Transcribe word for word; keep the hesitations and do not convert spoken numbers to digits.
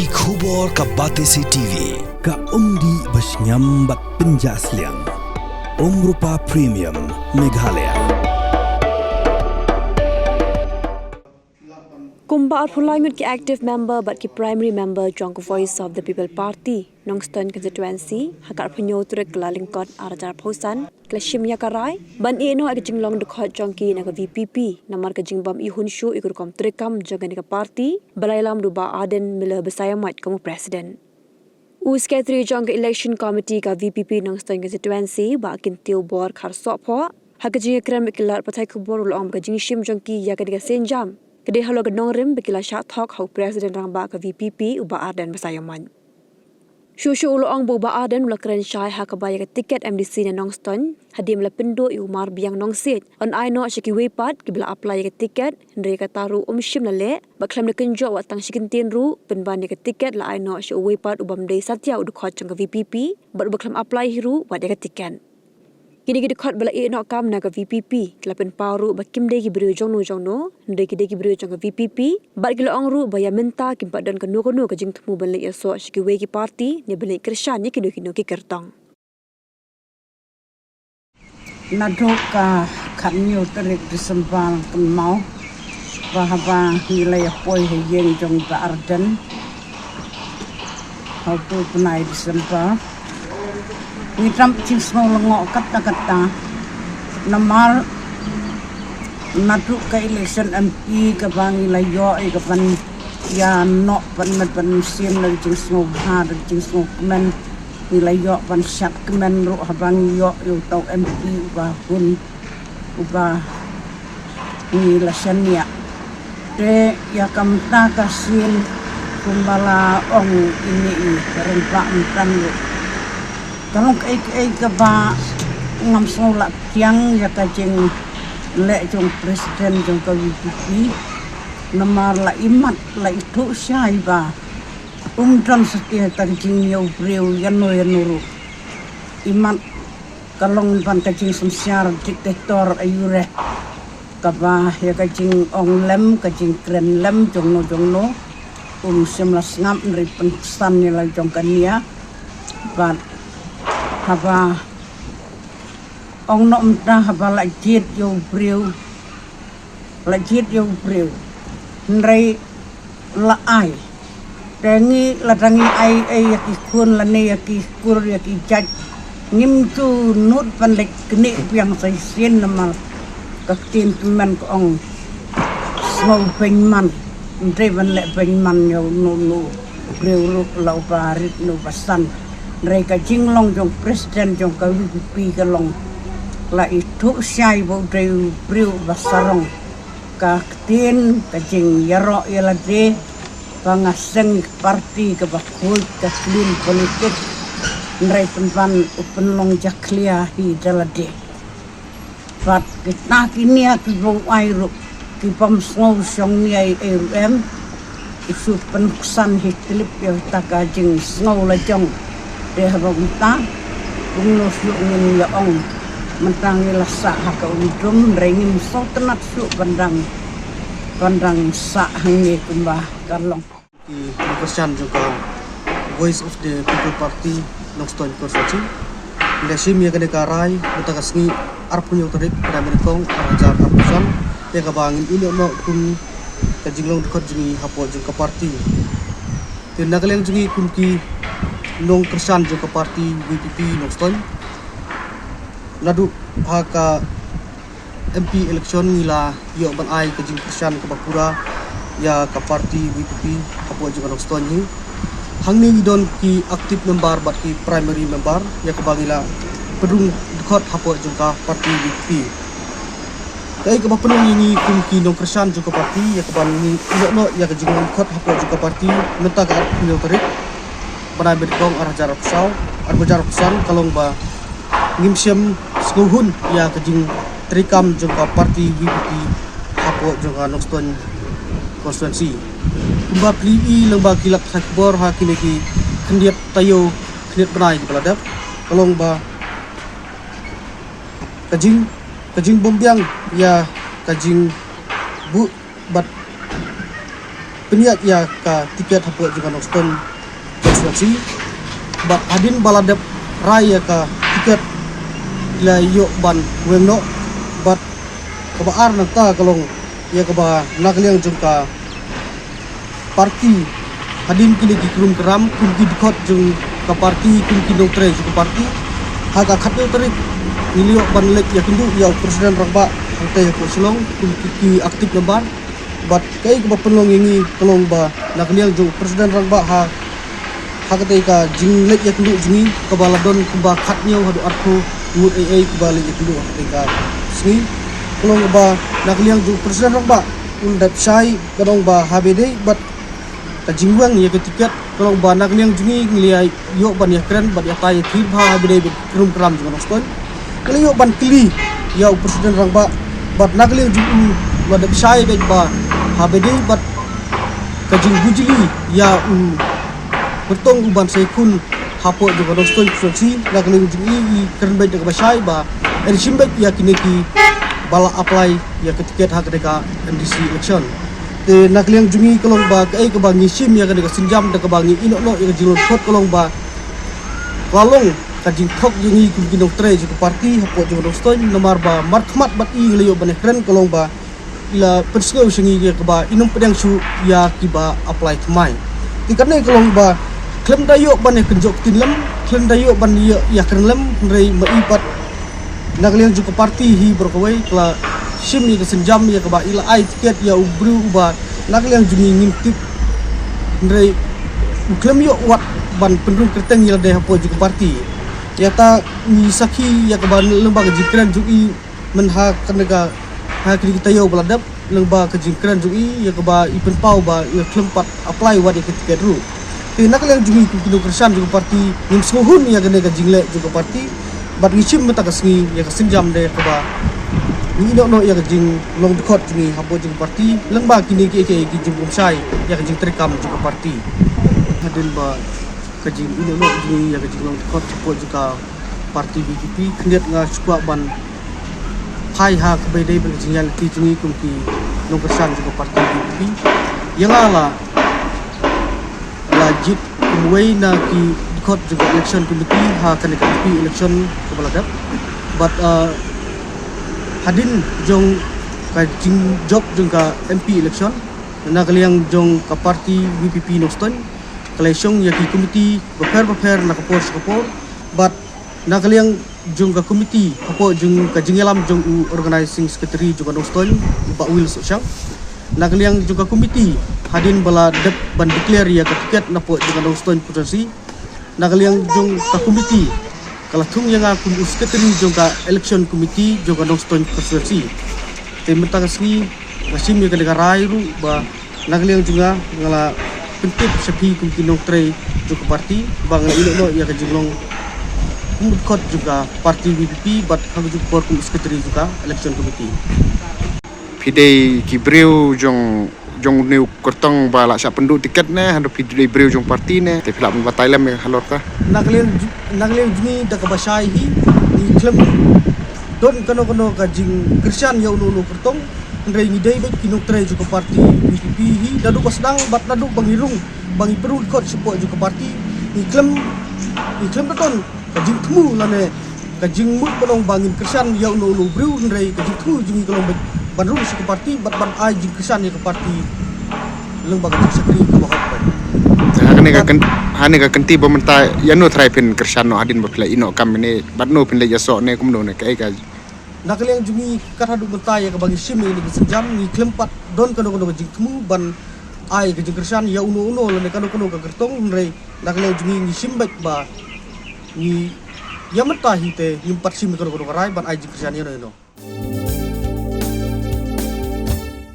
Ki khubor ka Batesi T V, ka umdih ba shngiam bad pynjah sliang. Umrupa Premium, Meghalaya. Kumba arphew lai ngut ki active member bad ki primary member jong ka Voice of the People Party, Nongstoiñ Constituency, ha ka arphew hynñiew tarik Kyllalyngkot arhajar arphew san, ki la shim ïa ka rai ban ïeh noh ïa ka jinglong dkhot jong ki na ka V P P, namar ka jingbym ihun shuh ïa ka rukom treikam jong kane ka party, ba la ïalam da u Bah Ardent Miller Basaiawmoit kum u president. U Secretary jong ka Election Committee ka V P P Nongstoiñ Constituency, Bah Kyntiew Borkharsohphoh, ha ka jingïakren bad ki lad pathai khubor u la ong ba ka jingshim jong ki ïa kane ka sienjam ka dei halor ka nongrim ba ki la shah thok ha u president rangbah ka V P P, u Bah Ardent Basaiawmoit. Shuh shuh u la ong ba u Bah Ardent u la kren shai ha kaba ïa ka tiket M D C na Nongstoiñ, hadien ba la pynduh ïa u Marbiang Nongsiej, yn ai noh sha kiwei pat kiba la apply ïa ka tiket, hynrei kata ruh um shym la leh, bad khlem da kynjoh wat tang shi kyntien ruh, pynban ïa ka tiket la ai noh sha uwei pat u bym dei satia u dkhot jong ka V P P, bad uba khlem apply hi ruh wat ïa ka tiket. Kine ki dkhot ba la ïeh noh kam na ka V P P, ki la pynpaw ruh ba kim dei ki briew jongno jongno, hynrei ki dei ki briew jong ka V P P, bad ki la ong ruh ba ïa mynta kim pat don kano kano ka jingthmu ban leit ïasoh sha kiwei ki party, ne ban leit kyrshan ïa kino kino ki kyrtong. Naduh ka khathynñiew tarik December kynmaw, ba haba ngi la ïa poi ha ïing jong Bah Ardent, ha u bnai December, ngi dap jingsngew lyngngoh katta katta. Namar naduh ka election M P kaba ngi la ïoh ïa kaban ïa noh ban met ban mynsiem da ka jingsngewbha da ka jingsngewkmen. Ngi la ïoh ban shad kmen ruh haba ngi ïoh ïa uta u M P uba hun, uba ngi la shaniah. Te ïa ka mynta ka sien kumba la ong ine i rangbah mynta ruh, ka long kaei kaei kaba ngam sngew lah pdiang ïa ka jingleh jong president jong ka V P P. Namar la imat la ithuh shai ba um don satia ta ka jingñiew briew ïano ïano ruh. Imat ka long ban ka jingsynshar dictator aiu re, kaba ïa ka jingong lem, ka jingkren lem jongno jongno um shym la sngap, hynrei pynksan ïa la jong ka nia. Bad haba ong noh mynta haba la jied ïa u briew, la jied ïa u briew, hynrei la ai. Te ngi lada ngi ai ei ïa ki khun lane ïa ki kur ïa ki jait, ngim ju nud ban leit knieh biang sa shisien namar ka ktien tymmen ka ong, sngew beiñman. Ym dei ban leh beiñman ïa uno uno u briew ruh, la uba rit ne uba san. Hynrei ka jinglong jong president jong ka V P P ka long, la ithuh shai ba u dei u briew uba sarong. Ka ktien ka jingïaroh ïa lade ba nga seng party kaba khuid, ka clean politics, hynrei pynban u pynlong jakhlia hi da lade. Bad kita ki nia kiba u ai ruh, ki bym sngew shong nia ei ei ruh em, u shu pynksan hi tlip ïa kata ka jingsngew la jong. Te haba mynta kumno shuh ngin ïa ong, mynta ngi la sah ha ka um dum, hynrei ngim sngewtynnat shuh ban dang, ban dang sah hangne kumba ka long. Ki nongkyrshan jong ka Voice of the People Party, Nongstoiñ Constituency, ngi la shim ïa kane ka rai mynta ka sngi arphew hynñiew tarik bnai Nyngkong arhajar arphew san, ïa kaba ngin ïeh noh kum ka jinglong dkhot jong ngi hapoh jong ka party. Te na ka liang jong ngi kum ki nongkyrshan jong ka party V P P Nongstoiñ, naduh ha ka M P election ngi la ïoh ban ai ka jingkyrshan kaba pura ïa ka party V P P hapoh jong ka Nongstoiñ hi. Hangne ngi don ki active member bad ki primary member ïa kaba ngi la pynrung dkhot hapoh jong ka party V P P. Kaei kaba pynlong ïa ngi kum ki nongkyrshan jong ka party ïa kaba ngi ïoh noh ïa ka jinglong dkhot hapoh jong ka party mynta ka arphew hynñiew tarik bnai Nyngkong arhajar arphew saw, arhajar arphew san, ka long ba ngim shym sngewhun ïa ka jingtreikam jong ka party V P P hapoh jong ka Nongstoiñ Constituency. Kumba phi i lyngba ki lad pathai khubor ha kine ki khyndiat taïew khyndiat bnai kiba la dep, ka long ba ka jing, ka jingbymbiang ïa ka jingbuh bad pynïaid ïa ka tiket hapoh jong ka Nongstoiñ constituency. Bad hadien ba la dep rai ïa ka tiket, la ïoh ban weng noh. Bad kaba ar nangta ka long ïa kaba na ka liang jong ka party, hadien kine ki krum kram kum ki dkhot jong ka party, kum ki nongtrei jong ka party, ha ka khathynñiew tarik ngi la ïoh ban leit ïakynduh ïa u president rangbah hangtei hapoh Shillong kum ki, ki active member. Bad kaei kaba pynlong ïa ngi ka long ba na ka liang jong u president rangbah ha, ha katei ka jingleit ïakynduh jong ngi kaba la don kumba khathynñiew haduh arphew ngut eiei kiba leit ïakynduh ha katei ka sngi. Ka long ba na ka liang jong u president rangbah un dep shai, ka long ba haba dei bad ka jingweng ïa ka tiket, ka long ba na ka liang jong ngi ngi la ïoh ban ïakren bad ïatai ïathir bha haba dei bad krum kram jong ka Nongstoiñ. Ngi la ïoh ban kylli ïa u president rangbah bad na ka liang jong u la dep shai bad ba haba dei bad ka jingbujli ïa u kyrtong u ban sa ïakhun hapoh jong ka Nongstoiñ constituency. Na ka liang jong i, i kren bad da kaba shai ba yn shim bad ïa kine kiba la apply ïa ka tiket ha katei ka M D C election. Te na ka liang jong ngi ka long ba kaei kaba ngi shim ïa kane ka sienjam da kaba ngi ïehnoh noh ïa ka jinglong dkhot ka long ba ka long ka jingthok ïa ngi kum ki nongtrei jong ka party hapoh jong ka Nongstoiñ, namar ba markhmat bad i ngi la ïoh ban ïakren ka long ba i la pynsngew sha ngi ïa kaba i nym pdiang shuh ïa kiba apply thymmai. Te kane ka long ba khlem da ïoh ban ïakynjoh ktien lem, khlem da ïoh ban ïa, ïakren lem, hynrei ma i pat na ka liang jong ka party hi baroh kawei ka la shim ïa ka sienjam ïa kaba i la ai tiket ïa u briew uba na ka liang jong ngi ngim tip, hynrei u khlem ïoh wat ban pynrung kyrteng ïa lade hapoh jong ka party. Ïa ta ngi sakhi ïa kaba lyngba ka jingkren jong i mynha kane ka, ha kine ki taïew ba la dep, lyngba ka jingkren jong i ïa kaba i pynpaw ba i la khlem pat apply wat ïa ka tiket ruh. Te na ka liang jong ngi kum ki nongkyrshan jong ka party ngim sngewhun ïa kane ka jingleh jong ka party. Bad ngi shim mynta ka sngi ïa ka sienjam de kaba ngi ïehnoh noh ïa ka jinglong dkhot jong ngi hapoh jong ka party lyngba kine kiei kiei ki jingbymshai ïa ka jingtrei kam jong ka party. Hadien ba ka jingïehnoh noh jong ngi ïa ka jinglong dkhot hapoh jong ka party V P P, khyndiat nga shu kwah ban phai ha kaba dei bad ka jingïaid lynti jong ngi kum ki nongkyrshan jong ka party V P P. Ïa nga la, la jied kum uwei na ki dkhot jong ka election committee ha kane ka M P election kaba la dep. Bad, uh, hadien jong ka jingjop jong ka M P election, na ka liang jong ka party V P P Nongstoiñ ka la shong ïa ki committee bapher bapher na ka por sha ka por. Bad na ka liang jong ka committee hapoh jong ka jingïalam jong u organizing secretary jong ka Nongstoiñ, u Bah Will Sohshang. Na ka liang jong ka committee hadien ba la dep ban declare ïa ka tiket napoh jong ka Nongstoiñ constituency, na ka liang jong ka committee ka la thung ïa nga kum u secretary jong ka election committee jong ka Nongstoiñ constituency. Te mynta ka sngi nga shim ïa kane ka rai ruh ba na ka liang jong nga nga la pyntip sha phi kum ki nongtrei jong ka party ba nga la ïehnoh noh ïa ka jinglong kum u dkhot jong ka party V P P bad ha kajuh ka por kum u secretary jong ka election committee. Phi dei ki briew jong, jong une u kyrtong ba la shah pynduh tiket ne haduh phi dei briew jong party ne, te phi lah ban batai lem ïa halor ka? Na ka liang ju-, na ka liang jong ngi da kaba shai hi ngi khlem don kano kano ka jingkyrshan ïa uno uno u kyrtong. Hynrei ngi dei bad ki nongtrei jong ka party V P P hi naduh ba sdang bad naduh ba ngi rung ba ngi pynrung dkhot shapoh jong ka party, ngi khlem, ngi khlem da don ka jingthmu lane ka jingmut ban ong ba ngin kyrshan ïa uno uno u briew, hynrei ka jingthmu jong ngi ka long ban, ban rung sha ka party bad ban ai jingkyrshan ïa ka party lyngba ka jingshakri kaba hok ban. Te ha kane ka kyn-, ha kane ka kynti ba mynta ïa no trai phin kyrshan noh hadien ba phi la ïehnoh kam ne, bad no phin leit ïasoh ne kumno ne kaei ka? Na ka liang jong ngi kat haduh mynta ïa kaba ngi shim ïa kane ka sienjam ngi khlem pat don kano kano ka jingthmu ban ai ka jingkyrshan ïa uno uno lane kano kano ka kyrtong, hynrei na ka liang jong ngi ngi shim beit ba ngi ïa mynta hi te ngim pat shim ïa kano kano ka rai ban ai jingkyrshan ïa uno uno.